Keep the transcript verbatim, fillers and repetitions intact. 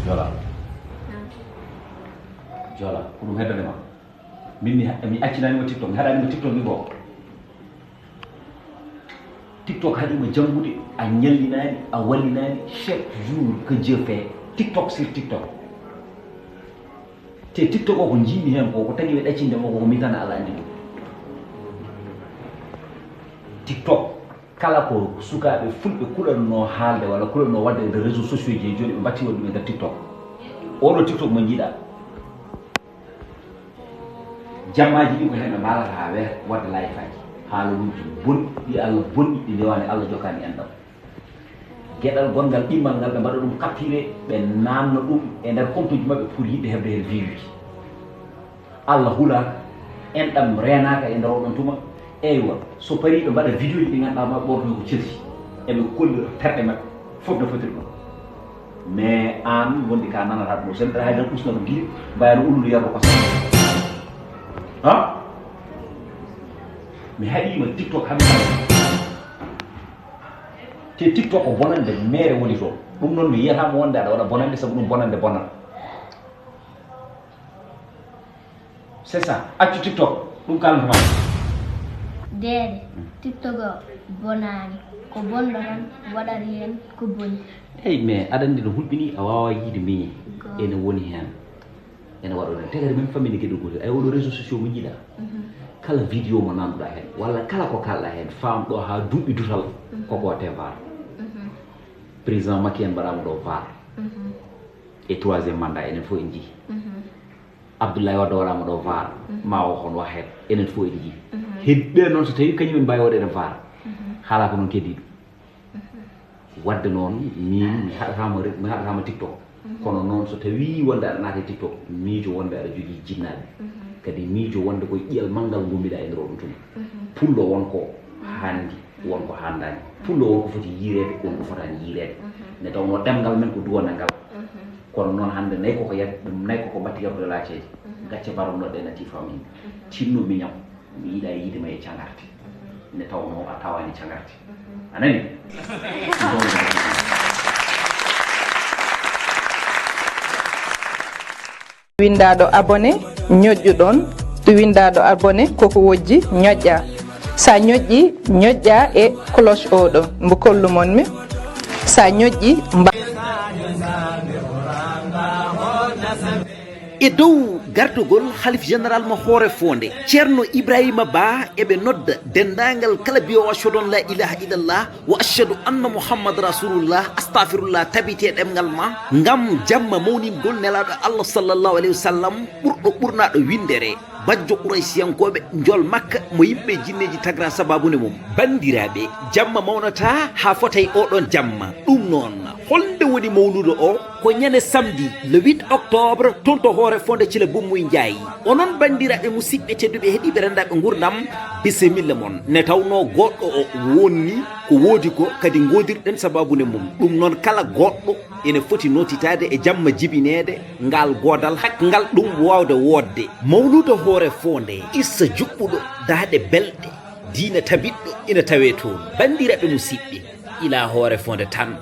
Jola. Jola, ko ɗum heddande ma? Min mi, mi accinanima TikTok, mi haɗanima TikTok ni goo. TikTok haɗima janngude, a ñallinaani, a wallinaani. Chaque jour que Dieu fait, TikTok sur TikTok. Te TikTok o ko njiimi heen ko, ko tagi ɓe ɗaccinde mo ko, ko min tan Allah anndi ɗum. TikTok, kala ko sukaaɓe fulɓe kulanno haalde walla kulanno waɗde e nder réseaux sociaux ji, jooni ɓe mbatti won ɗum e nder TikTok. Oɗo TikTok mo njiiɗa. Jammaaji ɗi ko heen ɓe mbaalata haa weer, waɗde live aji. Haala wujji bonɗi, ɗi Allah bonɗi, ɗi ndewaani Allah jokkaani enɗam. Geɗal gonngal ɗimmal ngal, ɓe mbaɗa ɗum capturé, ɓe naamna ɗum e nder compte uji maɓɓe pour yiɗde heɓde heen view uji. Allah hulaaka, enɗam reenaaka e nder oɗon tuma. Eywa, so parii ɓe mbaɗa vidéo ji ɗi ngannduɗaa ma ɓorno ko celsi, eɓe kollira terɗe maɓɓe, fof no fotiri ɗum. Mais aan wonde ka nanata ɗum, so neɗɗo hay tan usna ɗum giri, mbaya no ulludu yarro ko sa. Ha? Mi haɗiima TikTok hannde. Te TikTok ko bonande mere woni toon. Ɗum noon mi yiyata mo wonde aɗa waɗa bonande, sabu ɗum bonande bonat. C'est ça. Accu TikTok. Ɗum kalantuma. Deede, TikTok o bonaani. Ko bonɗo tan waɗata heen ko boni. Eyi, mais aɗa anndi no hulɓini, a waawaa yiide miñe. Ene woni heen. Ene waɗa ɗum. Te kadi min fammini geɗe gootel. Ay, oɗo réseau sociaux mo njiiɗa. Kala vidéo mo nanduɗa heen, walla kala ko kalɗa heen, faam ɗo haa duuɓi dutal, koko watte var. Président Macky en mbaɗaama ɗo var. E troisième mandat, enen fof en njii. Abdoulaye Wade waɗaama ɗo var, ma o kon wa heen, enen fof en njii. Heddiɓe noon, so tawi kañum en mbaawi waɗeede var, haala ko noon keddiiɗo. Waɗde noon, min mi haɗataama re-, mi haɗataama TikTok. Kono noon, so tawii wonde aɗa naata e TikTok, miijo wonde aɗa jogii jinnaaɓe. Kadi miijo wonde koye ƴi'al manngal ngummiɗaa e nder oɗo tuma. Pullo won ko haandi, won ko haandaani. Pullo won ko foti yiireede, won ko fotaani yiireede. Nde tawnoo ɗemngal men ko duwonde ngal. Kono noon hannde nayi koko yad-, nayi koko mbatti yabde laaceeje. Gacce baron noɗɗe nati famille. Tinno miñam. Mi yiɗa yiide ma e cagarte. Nde tawnoo a tawaani cagarte. A nani? Winndaaɗo abonné, ñoƴƴu ɗoon. Winndaaɗo abonné, koko wojji, ñoƴƴaa. So a ñoƴƴii, ñoƴƴaa e cloche oo ɗo, mbo kollu mon mi. So a ñoƴƴii, mba- E dow gardagol Halif Général mo Hoore Foonde, Ceerno Ibraahiima Bah, eɓe nodda denndaangal kala biyoowo ashhadu an laa ilaaha illallah wa ashhadu anna Muhammad Rasulullah, astahfirullah, tabiti e ɗemngal ma, ngam jamma mawningol Nelaaɗo Allah sallallahu alayhi wa sallam, ɓurɗo ɓurnaaɗo winndere. Bajjo Quraysiyankooɓe, njol Makka mo yimɓe e jinneeji tagra sabaabu nde mum. Banndiraaɓe, jamma mawnataa haa fota e ooɗoon jamma. Ɗum noon, hol nde woni mawluudo oo? Ko ñande samedi, le huit octobre, toon to Hoore Foonde Cile Bummuy Njaay. Onon banndiraaɓe musidɓe tedduɓe heɗiiɓe renndaaɓe nguurndam, bisimilla mon. Nde tawnoo goodɗo o woonni ko woodi ko, kadi ngoodirɗen sabaabu nde mum. Ɗum noon, kala goodɗo ene foti nootitaade e jamma jibineede ngaal goodal, hak ngal ɗum waawde woodde. Mawluudo Hoore Foonde, qissa juɓɓuɗo, daaɗe belɗe, diina tabiɗɗo ina tawee toon. Banndiraaɓe musidɓe, ilaa Hoore Foonde tan.